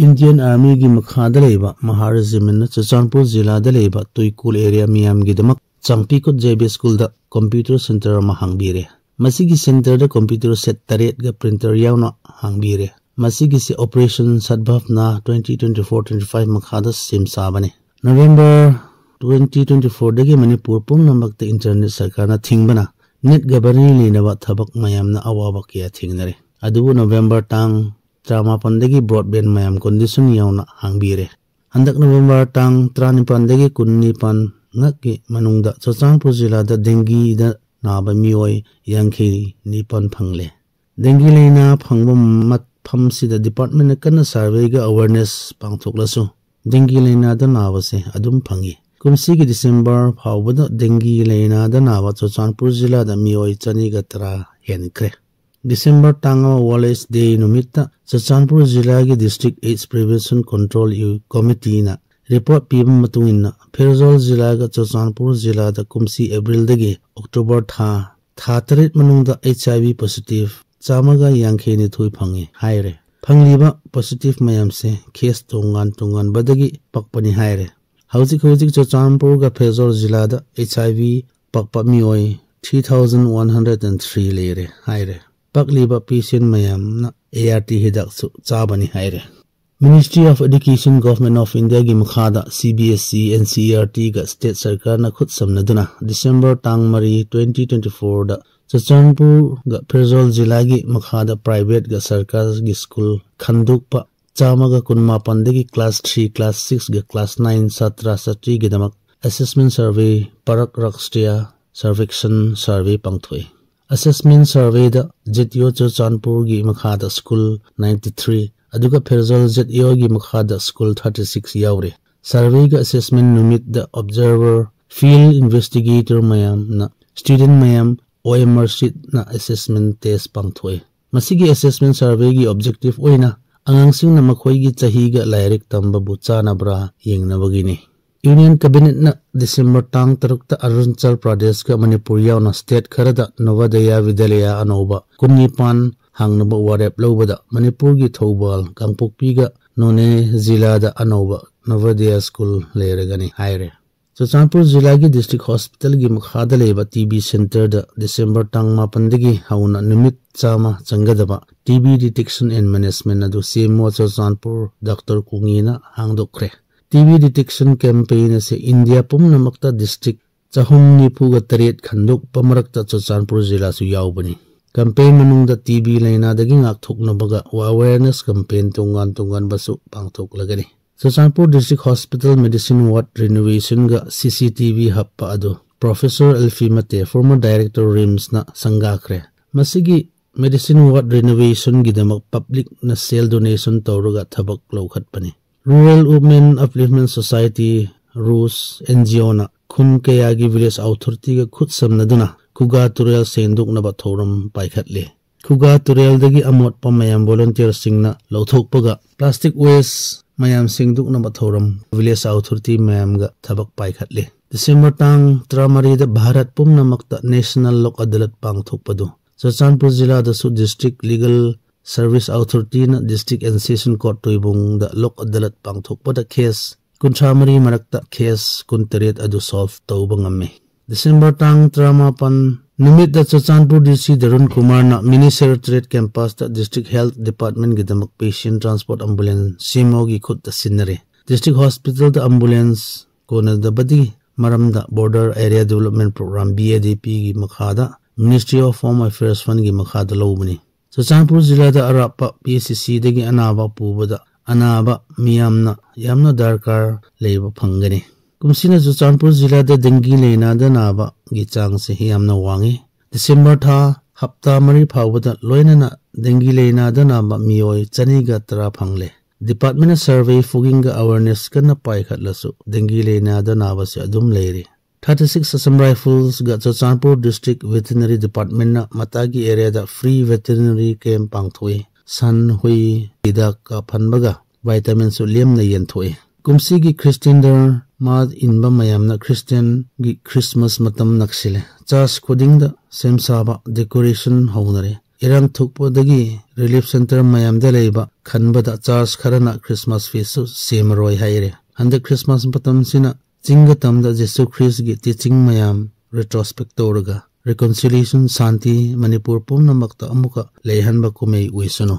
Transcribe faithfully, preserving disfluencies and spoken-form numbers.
Indian Armyꯒꯤ ꯃꯈꯥꯗ ꯂꯩꯕ ꯃꯍꯥ Regimentꯅ ꯆꯨꯔꯆꯥꯟꯄꯨꯔ ꯖꯤꯂꯥꯗ ꯂꯩꯕ ꯇꯨꯏꯀꯨꯜ area ꯃꯤꯌꯥꯝꯒꯤꯗꯃꯛ ꯆꯥꯡꯄꯤꯀꯨꯠ JB Schoolꯗ computer center ꯑꯃ ꯍꯥꯡꯕꯤꯔꯦ꯫ ꯃꯁꯤꯒꯤ centreꯗ computer set ꯇꯔꯦꯠꯒ printer ꯌꯥꯎꯅ ꯍꯥꯡꯕꯤꯔꯦ꯫ ꯃꯁꯤꯒꯤꯁꯦ Operation Sadbhavna twenty twenty-four twenty-five ꯃꯈꯥꯗ ꯁꯦꯝ ꯁꯥꯕꯅꯤ꯫ November twenty twenty-fourꯗꯒꯤ ꯃꯅꯤꯄꯨꯔ ꯄꯨꯝꯅꯃꯛꯇ internet ꯁꯔꯀꯥꯔꯅ ꯊꯤꯡꯕꯅ netꯒ ꯃꯔꯤ ꯂꯩꯅꯕ ꯊꯕꯛ ꯃꯌꯥꯝꯅ ꯑꯋꯥꯕ ꯀꯌꯥ ꯊꯦꯡꯅꯔꯦ꯫ ꯑꯗꯨꯕꯨ November ꯇꯥꯡ ꯇꯔꯥꯃꯥꯄꯟꯗꯒꯤ broadband ꯃꯌꯥꯝ condition ꯌꯥꯎꯅ ꯍꯥꯡꯕꯤꯔꯦ꯫ ꯍꯟꯗꯛ November ꯇꯥꯡ ꯇꯔꯥꯅꯤꯄꯥꯟꯗꯒꯤ ꯀꯨꯟꯅꯤꯄꯥꯟ ꯉꯛꯀꯤ ꯃꯅꯨꯡꯗ ꯆꯨꯔꯆꯥꯟꯄꯨꯔ ꯖꯤꯂꯥꯗ dengueꯗ ꯅꯥꯕ ꯃꯤꯑꯣꯏ ꯌꯥꯡꯈꯩ ꯅꯤꯄꯥꯟ ꯐꯪꯂꯦ꯫ Dengue ꯂꯥꯏꯅꯥ ꯐꯪꯕ ꯃꯐꯝꯁꯤꯗ departmentꯅ ꯀꯟꯅ surveyꯒ awareness ꯄꯥꯡꯊꯣꯛꯂꯁꯨ dengue ꯂꯥꯏꯅꯥꯗ ꯅꯥꯕꯁꯦ ꯑꯗꯨꯝ ꯐꯪꯏ꯫ ꯀꯨꯝꯁꯤꯒꯤ December ꯐꯥꯎꯕꯗ dengue ꯂꯥꯏꯅꯥꯗ ꯅꯥꯕ ꯆꯨꯔꯆꯥꯟꯄꯨꯔ ꯖꯤꯂꯥꯗ ꯃꯤꯑꯣꯏ ꯆꯅꯤꯒ ꯇꯔꯥ ꯍꯦꯟꯈ꯭ꯔꯦ꯫ December ꯇꯥꯡ ꯑꯃ World AIDS Day ꯅꯨꯃꯤꯠꯇ ꯆꯨꯔꯆꯥꯟꯄꯨꯔ ꯖꯤꯂꯥꯒꯤ District AIDS Prevention Control Committeeꯅ report ꯄꯤꯕ ꯃꯇꯨꯡ ꯏꯟꯅ ꯐꯦꯔꯖꯣꯜ ꯖꯤꯂꯥꯒ ꯆꯨꯔꯆꯥꯟꯄꯨꯔ ꯖꯤꯂꯥꯗ ꯀꯨꯝꯁꯤ Aprilꯗꯒꯤ October ꯊꯥ, ꯊꯥ ꯇꯔꯦꯠ ꯃꯅꯨꯡꯗ HIV positive ꯆꯥꯝꯃꯒ ꯌꯥꯡꯈꯩ ꯅꯤꯊꯣꯏ ꯐꯪꯉꯤ ꯍꯥꯏꯔꯦ꯫ ꯐꯪꯂꯤꯕ positive ꯃꯌꯥꯝꯁꯦ case ꯇꯣꯉꯥꯟ ꯇꯣꯉꯥꯟꯕꯗꯒꯤ ꯄꯛꯄꯅꯤ ꯍꯥꯏꯔꯦ꯫ ꯍꯧꯖꯤꯛ ꯍꯧꯖꯤꯛ ꯆꯨꯔꯆꯥꯟꯄꯨꯔꯒ ꯐꯦꯔꯖꯣꯜ ꯖꯤꯂꯥꯗ HIV ꯄꯛꯄ ꯃꯤꯑꯣꯏ three thousand one hundred and three ꯂꯩꯔꯦ ꯍꯥꯏꯔꯦ꯫ ꯄꯛꯂꯤꯕ patient ꯃꯌꯥꯝꯅ ART ꯍꯤꯗꯥꯛꯁꯨ ꯆꯥꯕꯅꯤ ꯍꯥꯏꯔꯦ꯫ Ministry of Education, Government of Indiaꯒꯤ ꯃꯈꯥꯗ CBSE, NCERTꯒ state ꯁꯔꯀꯥꯔꯅ ꯈꯨꯠ ꯁꯝꯅꯗꯨꯅ December ꯇꯥꯡ ꯃꯔꯤ, twenty twenty-fourꯗ ꯆꯨꯔꯆꯥꯟꯄꯨꯔꯒ ꯐꯦꯔꯖꯣꯜ ꯖꯤꯂꯥꯒꯤ ꯃꯈꯥꯗ privateꯒ ꯁꯔꯀꯥꯔꯒꯤ school ꯈꯟꯗꯣꯛꯄ ꯆꯥꯝꯃꯒ ꯀꯨꯟꯃꯥꯄꯟꯗꯒꯤ class three, class sixꯒ class nine ꯁꯥꯇ꯭ꯔ ꯁꯥꯇ꯭ꯔꯤꯒꯤꯗꯃꯛ assessment survey, Parak Rashtriya Survekshan Survey ꯄꯥꯡꯊꯣꯛꯏ꯫ Assessment surveyꯗ ZEO ꯆꯨꯔꯆꯥꯟꯄꯨꯔꯒꯤ ꯃꯈꯥꯗ school ninety-three, ꯑꯗꯨꯒ ꯐꯦꯔꯖꯣꯜ ZEOꯒꯤ ꯃꯈꯥꯗ school thirty-six ꯌꯥꯎꯔꯤ꯫ Surveyꯒ assessment ꯅꯨꯃꯤꯠꯇ observer, field investigator ꯃꯌꯥꯝꯅ student ꯃꯌꯥꯝ OMR sheetꯅ assessment test ꯄꯥꯡꯊꯣꯛꯏ꯫ ꯃꯁꯤꯒꯤ assessment surveyꯒꯤ objective ꯑꯣꯏꯅ ꯑꯉꯥꯡꯁꯤꯡꯅ ꯃꯈꯣꯏꯒꯤ ꯆꯍꯤꯒ ꯂꯥꯏꯔꯤꯛ ꯇꯝꯕꯕꯨ ꯆꯥꯟꯅꯕ꯭ꯔꯥ ꯌꯦꯡꯅꯕꯒꯤꯅꯤ꯫ Union Cabinetꯅ December ꯇꯥꯡ ꯇꯔꯨꯛꯇ ꯑꯔꯨꯅꯥꯆꯜ ꯄ꯭ꯔꯗꯦꯁꯀ ꯃꯅꯤꯄꯨꯔ ꯌꯥꯎꯅ state ꯈꯔꯗ ꯅꯣꯚꯣꯗꯌꯥ ꯕꯤꯗ꯭ꯌꯥꯂꯌꯥ ꯑꯅꯧꯕ ꯀꯨꯟꯅꯤꯄꯥꯟ ꯍꯥꯡꯅꯕ ꯋꯥꯔꯦꯞ ꯂꯧꯕꯗ ꯃꯅꯤꯄꯨꯔꯒꯤ ꯊꯧꯕꯥꯜ, ꯀꯥꯡꯄꯣꯛꯄꯤꯒ ꯅꯣꯅꯦ ꯖꯤꯂꯥꯗ ꯑꯅꯧꯕ ꯅꯚꯣꯗꯌ ꯁ꯭ꯀꯨꯜ ꯂꯩꯔꯒꯅꯤ ꯍꯥꯏꯔꯦ꯫ ꯆꯨꯔꯆꯥꯟꯄꯨꯔ ꯖꯤꯂꯥꯒꯤ ꯗꯤꯁꯇ꯭ꯔꯤꯛ ꯍꯣꯁꯄꯤꯇꯥꯜꯒꯤ ꯃꯈꯥꯗ ꯂꯩꯕ ꯇꯤ ꯕꯤ ꯁꯦꯟꯇꯔꯗ ꯗꯤꯁꯦꯝꯕꯔ ꯇꯥꯡ ꯃꯥꯄꯟꯗꯒꯤ ꯍꯧꯅ ꯅꯨꯃꯤꯠ ꯆꯥꯝꯃ ꯆꯪꯒꯗꯕ T B detection and management ꯑꯗꯨ C M O Churachandpur doctor ꯀꯨꯡꯉꯤꯅ ꯍꯥꯡꯗꯣꯛꯈ꯭ꯔꯦ꯫ ꯇꯤ ꯕꯤ detection campaign ꯑꯁꯤ ꯏꯟꯗꯤꯌꯥ ꯄꯨꯝꯅꯃꯛꯇ ꯗꯤꯁꯇ꯭ꯔꯤꯛ ꯆꯍꯨꯝ ꯅꯤꯐꯨꯒ ꯇꯔꯦꯠ ꯈꯟꯗꯣꯛꯄ ꯃꯔꯛꯇ ꯆꯨꯔꯆꯥꯟꯄꯨꯔ ꯖꯤꯂꯥꯁꯨ ꯌꯥꯎꯕꯅꯤ꯫ Campaign ꯃꯅꯨꯡꯗ ꯇꯤ ꯕꯤ ꯂꯥꯏꯅꯥꯗꯒꯤ ꯉꯥꯛꯊꯣꯛꯅꯕꯒ awareness campaign ꯇꯣꯉꯥꯟ ꯇꯣꯉꯥꯟꯕꯁꯨ ꯄꯥꯡꯊꯣꯛꯂꯒꯅꯤ꯫ Churachandpur district hospital medicine ward ꯔꯤꯅꯣꯚꯦꯁꯟꯒ ꯁꯤ ꯁꯤ ꯇꯤ ꯚꯤ ꯍꯥꯞꯄ ꯑꯗꯨ ꯄ꯭ꯔꯣꯐꯦꯁꯔ ꯑꯦꯜꯐꯤ ꯃꯇꯦ, former director ꯔꯤꯝꯁꯅ ꯁꯪꯒꯥꯈ꯭ꯔꯦ꯫ ꯃꯁꯤꯒꯤ ꯃꯦꯗꯤꯁꯤꯟ ꯋꯥꯔꯗ ꯔꯤꯅꯣꯚꯦꯁꯟꯒꯤꯗꯃꯛ ꯄꯕ꯭ꯂꯤꯛꯅ ꯁꯦꯜ ꯗꯣꯅꯦꯁꯟ ꯇꯧꯔꯒ ꯊꯕꯛ ꯂꯧꯈꯠꯄꯅꯤ꯫ Rural Women Upliftment Society, ꯔꯨꯁ, ꯑꯦꯟ ꯖꯤ ꯑꯣꯅ ꯈꯨꯟ ꯀꯌꯥꯒꯤ ꯚꯤꯂꯦꯖ ꯑꯣꯊꯣꯔꯤꯇꯤꯒ ꯈꯨꯠ ꯁꯝꯅꯗꯨꯅ ꯈꯨꯒꯥ ꯇꯨꯔꯦꯜ ꯁꯦꯡꯗꯣꯛꯅꯕ ꯊꯧꯔꯝ ꯄꯥꯏꯈꯠꯂꯤ꯫ ꯈꯨꯒꯥ ꯇꯨꯔꯦꯜꯗꯒꯤ ꯑꯃꯣꯠꯄ ꯃꯌꯥꯝ ꯚꯣꯂꯨꯟꯇꯤꯌꯔꯁꯤꯡꯅ ꯂꯧꯊꯣꯛꯄꯒ ꯄ꯭ꯂꯥꯁꯇꯤꯛ ꯋꯦꯁ ꯃꯌꯥꯝ ꯁꯦꯡꯗꯣꯛꯅꯕ ꯊꯧꯔꯝ ꯚꯤꯂꯦꯖ ꯑꯣꯊꯣꯔꯤꯇꯤ ꯃꯌꯥꯝꯒ ꯊꯕꯛ ꯄꯥꯏꯈꯠꯂꯤ꯫ ꯗꯤꯁꯦꯝꯕꯔ ꯇꯥꯡ ꯇꯔꯥꯃꯔꯤꯗ ꯚꯥꯔꯠ ꯄꯨꯝꯅꯃꯛꯇ ꯅꯦꯁꯅꯦꯜ ꯂꯣꯛ ꯑꯗꯥꯂꯠ ꯄꯥꯡꯊꯣꯛꯄꯗꯨ ꯆꯨꯔꯆꯥꯟꯄꯨꯔ ꯖꯤꯂꯥꯗꯁꯨ ꯗꯤꯁꯇ꯭ꯔꯤꯛ ꯂꯤꯒꯜ ꯁꯔꯚꯤꯁ ꯑꯣꯊꯣꯔꯤꯇꯤꯅ ꯗꯤꯁꯇ꯭ꯔꯤꯛ ꯑꯦꯟ ꯁꯦꯁꯟ ꯀꯣꯔꯠ ꯇꯣꯏꯕꯨꯡꯗ ꯂꯣꯛ ꯑꯗꯥꯂꯠ ꯄꯥꯡꯊꯣꯛꯄꯗ ꯀꯦꯁ ꯀꯨꯟꯊ꯭ꯔꯥ ꯃꯔꯤ ꯃꯔꯛꯇ ꯀꯦꯁ ꯀꯨꯟꯇꯔꯦꯠ ꯑꯗꯨ ꯁꯣꯜꯚ ꯇꯧꯕ ꯉꯝꯃꯤ꯫ ꯗꯤꯁꯦꯝꯕꯔ ꯇꯥꯡ ꯇꯔꯥꯃꯥꯄꯟ ꯅꯨꯃꯤꯠꯇ ꯆꯨꯔꯆꯥꯟꯄꯨꯔ ꯗꯤ ꯁꯤ ꯗꯔꯨꯟ ꯀꯨꯃꯥꯔꯅ ꯃꯤꯅꯤ ꯁꯦꯀ꯭ꯔꯦꯇꯔꯤꯌꯦꯠ ꯀꯦꯝꯄꯁꯇ ꯗꯤꯁꯇ꯭ꯔꯤꯛ ꯍꯦꯜꯊ ꯗꯤꯄꯥꯔꯠꯃꯦꯟꯒꯤꯗꯃꯛ patient transport ambulance C M ꯑꯣꯒꯤ ꯈꯨꯠꯇ ꯁꯤꯟꯅꯔꯦ꯫ ꯗꯤꯁꯇ꯭ꯔꯤꯛ ꯍꯣꯁꯄꯤꯇꯥꯜꯗ ꯑꯦꯝꯕꯨꯂꯦꯟꯁ ꯀꯣꯟꯅꯗꯕꯗꯤ ꯃꯔꯝꯗ Border Area Development Program, B A D P ꯒꯤ ꯃꯈꯥꯗ Ministry of Home Affairs Fundꯒꯤ ꯃꯈꯥꯗ ꯂꯧꯕꯅꯤ꯫ ꯆꯨꯔꯆꯥꯟꯄꯨꯔ ꯖꯤꯂꯥꯗ ꯑꯔꯥꯞꯄ ꯄꯤ ꯑꯩꯆ ꯁꯤ ꯁꯤꯗꯒꯤ ꯑꯅꯥꯕ ꯄꯨꯕꯗ ꯑꯅꯥꯕ ꯃꯤꯌꯥꯝꯅ ꯌꯥꯝꯅ ꯗꯔꯀꯥꯔ ꯂꯩꯕ ꯐꯪꯒꯅꯤ꯫ ꯀꯨꯝꯁꯤꯅ ꯆꯨꯔꯆꯥꯟꯄꯨꯔ ꯖꯤꯂꯥꯗ ꯗꯦꯡꯒꯤ ꯂꯥꯏꯅꯥꯗ ꯅꯥꯕꯒꯤ ꯆꯥꯡꯁꯤ ꯌꯥꯝꯅ ꯋꯥꯡꯉꯤ꯫ ꯗꯤꯁꯦꯝꯕꯔ ꯊꯥ ꯍꯞꯇꯥ ꯃꯔꯤ ꯐꯥꯎꯕꯗ ꯂꯣꯏꯅꯅ ꯗꯦꯡꯒꯤ ꯂꯥꯏꯅꯥꯗ ꯅꯥꯕ ꯃꯤꯑꯣꯏ ꯆꯅꯤꯒ ꯇꯔꯥ ꯐꯪꯂꯦ꯫ ꯗꯤꯄꯥꯔꯠꯃꯦꯟꯅ ꯁꯔꯚꯦ, ꯐꯣꯒꯤꯡꯒ ꯑꯦꯋꯦꯔꯅꯦꯁ ꯀꯟꯅ ꯄꯥꯏꯈꯠꯂꯁꯨ ꯗꯦꯡꯒꯤ ꯂꯥꯏꯅꯥꯗ ꯅꯥꯕꯁꯤ ꯑꯗꯨꯝ ꯂꯩꯔꯤ꯫ Thirty six Assam Riflesꯒ ꯆꯨꯔꯆꯥꯟꯄꯨꯔ ꯗꯤꯁꯇ꯭ꯔꯤꯛ ꯚꯦꯇꯤꯅꯔꯤ ꯗꯤꯄꯥꯔꯠꯃꯦꯟꯅ ꯃꯇꯥꯒꯤ ꯑꯦꯔꯤꯌꯥꯗ ꯐ꯭ꯔꯤ ꯚꯦꯇꯤꯅꯔꯤ ꯀꯦꯝꯞ ꯄꯥꯡꯊꯣꯛꯏ꯫ ꯁꯟ, ꯍꯨꯏ, ꯍꯤꯗꯥꯛ ꯀꯥꯞꯍꯟꯕꯒ ꯚꯥꯏꯇꯥꯃꯤꯟꯁꯨ ꯂꯦꯝꯅ ꯌꯦꯟꯊꯣꯛꯏ꯫ ꯀꯨꯝꯁꯤꯒꯤ ꯈ꯭ꯔꯤꯁꯇꯤꯌꯟ ꯙꯔꯃ ꯏꯟꯕ ꯃꯌꯥꯝꯅ ꯈ꯭ꯔꯤꯁꯇꯤꯌꯟꯒꯤ ꯈ꯭ꯔꯤꯁꯃꯥꯁ ꯃꯇꯝ ꯅꯛꯁꯤꯜꯂꯦ꯫ ꯆꯔꯆ ꯈꯨꯗꯤꯡꯗ ꯁꯦꯝ ꯁꯥꯕ, ꯗꯦꯀꯣꯔꯦꯁꯟ ꯍꯧꯅꯔꯦ꯫ ꯏꯔꯥꯡ ꯊꯣꯛꯄꯗꯒꯤ ꯔꯤꯂꯤꯐ ꯁꯦꯟꯇꯔ ꯃꯌꯥꯝꯗ ꯂꯩꯕ ꯈꯟꯕꯗ ꯆꯥꯔꯆ ꯈꯔꯅ ꯈ꯭ꯔꯤꯁꯃꯥꯁ ꯐꯤꯁꯁꯨ ꯁꯦꯝꯃꯔꯣꯏ ꯍꯥꯏꯔꯦ꯫ ꯍꯟꯗꯛ ꯈ꯭ꯔꯤꯁꯃꯥꯁ ꯃꯇꯝꯁꯤꯅ ꯆꯤꯡꯒ ꯇꯝꯗ ꯖꯤꯁꯨ ꯈ꯭ꯔꯤꯁꯒꯤ ꯇꯤꯆꯤꯡ ꯃꯌꯥꯝ ꯔꯤꯇ꯭ꯔꯣꯁꯄꯦꯛ ꯇꯧꯔꯒ ꯔꯤꯀꯣꯟꯁꯤꯂꯤꯌꯦꯁꯟ, ꯁꯥꯟꯇꯤ ꯃꯅꯤꯄꯨꯔ ꯄꯨꯝꯅꯃꯛꯇ ꯑꯃꯨꯛꯀ ꯂꯩꯍꯟꯕ ꯀꯨꯝꯍꯩ ꯑꯣꯏꯁꯅꯨ꯫